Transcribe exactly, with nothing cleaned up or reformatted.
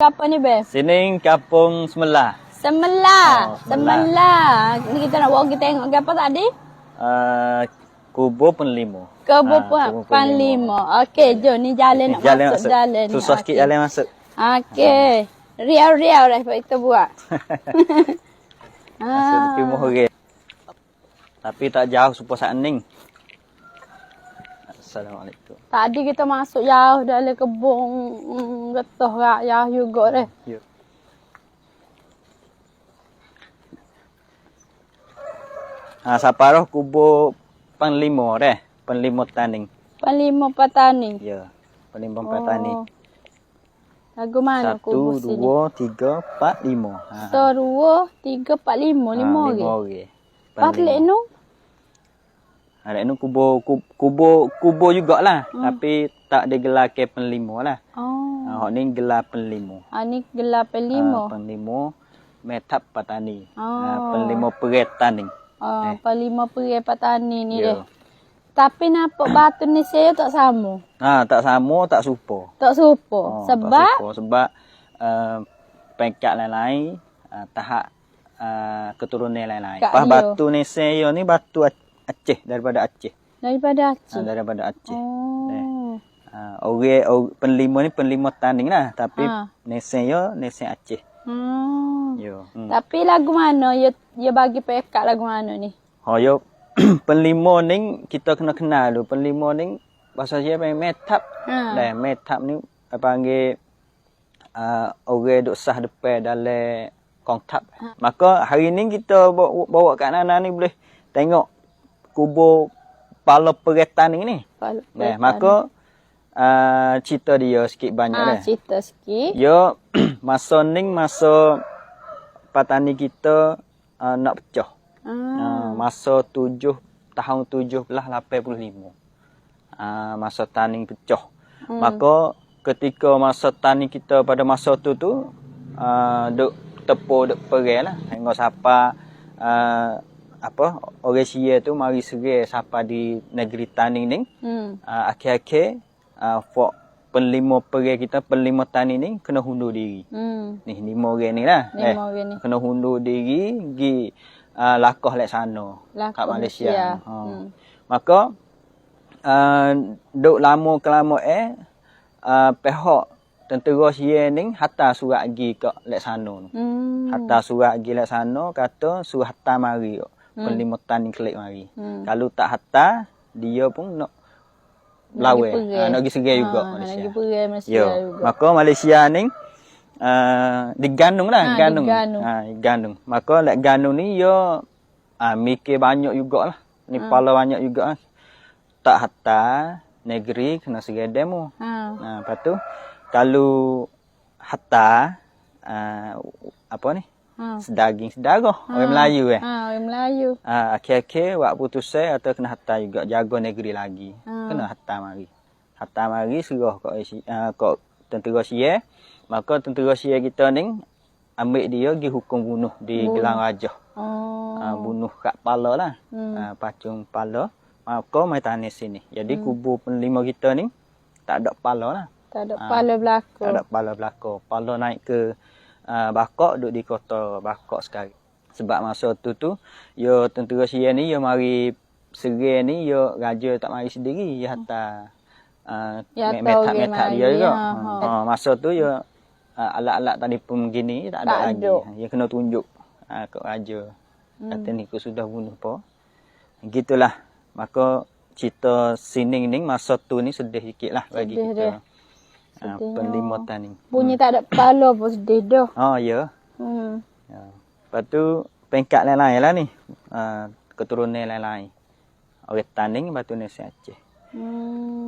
Apa ni, Beb? Sini Kampung Semela. Semela. Oh, Semela. Semela. Ni kita nak bawa kita tengok ke apa tadi? Uh, Kubu Penlimo. Kubu ah, Penlimo. Okey, jom ni jalan nak jalan masuk, masuk. Jalan. Susah sikit jalan masuk. Okey. Riau-riau dah kita buat. Masuk ah. Tapi tak jauh supo saning. Assalamualaikum. Tadi kita masuk jauh dalam kebun, mm, getah rak jauh juga deh. Ya. Ha, saparoh kubu Penlimo deh, Penlimo Taning. Penlimo Patani. Ya, Penlimo Patani. Oh. Lagu mana kubu sini? Satu, dua, tiga, empat, lima. Ha. Satu, dua, tiga, empat, lima. Lima orang. Lima orang. Empat lek nu? Ha, lek nu kubu, kub-, kubu, kubu jugalah. Hmm. Tapi tak digelar ke Penlimo lah. Oh. Ha, hok ni gelar Penlimo. Ha, ni gelar Penlimo. Ha, Penlimo Metap Patani. Oh. Ha, Penlimo Peretan ni. Oh, eh. Penlimo Peretan ni ni deh. Tapi nampak batu ni saya tak sama. Ha, tak sama, tak serupa. Tak serupa. Oh, sebab? Tak serupa. Sebab uh, pengkat lain-lain, uh, tahap uh, keturunan lain-lain. Pas batu ni saya ni batu Aceh, daripada Aceh. Daripada Aceh. Ha, daripada Aceh. Oh. Eh. Ha, orang, orang Penlimo ni Penlimo Taning lah, tapi ha. Nesen yo, nesen Aceh. Hmm. Yo. Hmm. Tapi lagu mana ya, ya bagi pekak lagu mana ni? Ha, yo Penlimo ni kita kena kenal dulu. Penlimo ni bahasa dia panggil Metap. Ha. Dah, Metap ni panggil uh, orang duk sah depan dalam kongtap. Ha. Maka hari ni kita bawa, bawa Kak Nana ni boleh tengok kubu Pala Peretan ni. Pala Peretan. Nah, maka uh, cerita dia sikit banyak ha, lah. Cerita sikit. Ya, masa ni masa Patani kita uh, nak pecah. Hmm. Uh, masa tujuh, tahun tujuh belas lapan puluh lima. Uh, masa Taning pecah. Hmm. Maka ketika masa Taning kita pada masa tu tu uh, duk tepo duk perang lah. Hingga sapa uh, apa orang Sia tu mari serai sapa di negeri Taning ni. Hmm. Uh, akhir-akhir uh, fok Penlimo Peretan kita, Penlimo Taning ni kena hundur diri. Hmm. Ni lima orang ni lah. Lima eh, orang ni. Kena hundur diri gi uh, lakoh lek sana kat Malaysia. Malaysia. Ha. Hmm. Maka uh, duk lama kelama eh uh, pihak tentera Sia ni hantar surat agi ke lek sana. Hmm. Hantar surat agi lek sana kata suruh hantar mari. Hmm. Penlimo Taning kelik mari. Hmm. Kalau tak hantar dia pun nak lawan. Ha, nak pergi serai juga ha, Malaysia. Nak pergi Malaysia juga. Maka Malaysia ni uh, digantung lah, ha, digantung. Ha, digantung. Maka lek gantung ni ya uh, mikir banyak jugalah. Ni ha. Pala banyak juga. Tak hantar negeri kena serai demo. Ha. Ha, lepas tu kalau hantar uh, apa ni? Ha. Sedaging sedarah ha. Orang Melayu eh. Ha, orang Melayu. Ha, akhir-akhir wak putusai atau kena hantar juga jaga negeri lagi. Ha. Kena hantar mari. Hantar mari serah kok uh, kok tentera Sia. Maka tentera Sia kita ni ambil dia di hukum bunuh di bunuh. Gelang Raja. Oh. Ha, bunuh kat pala lah. Hmm. Ha, pacung pala. Maka mai tanah sini. Jadi hmm. Kubu Penlimo kita ni tak ada pala lah. Tak ada ha, pala belaka. Tak ada pala belaka. Pala naik ke uh, Bakok duduk di kota Bakok sekarang. Sebab masa tu tu ya tentera Sia ni ya mari serai ni ya raja tak mari sendiri ya hantar uh, ya, metak-metak dia juga. Ha. Ha, masa tu ya uh, alat-alat tadi pun gini tak ada tak lagi. Ada. Ya kena tunjuk uh, ke raja. Hmm. Kata ni aku sudah bunuh apa. Gitulah. Maka cerita sining ni masa tu ni sedih sikit lah bagi sedih kita. Dia. Ha, sedih penlimotan ni. Bunyi hmm. Tak ada kepala pun sedih dah. Oh, ya. Hmm. Ya. Lepas tu pengkat lain-lain lah ni. Ha, keturunan lain-lain. Orang Taning lepas tu Nasi Aceh. Hmm.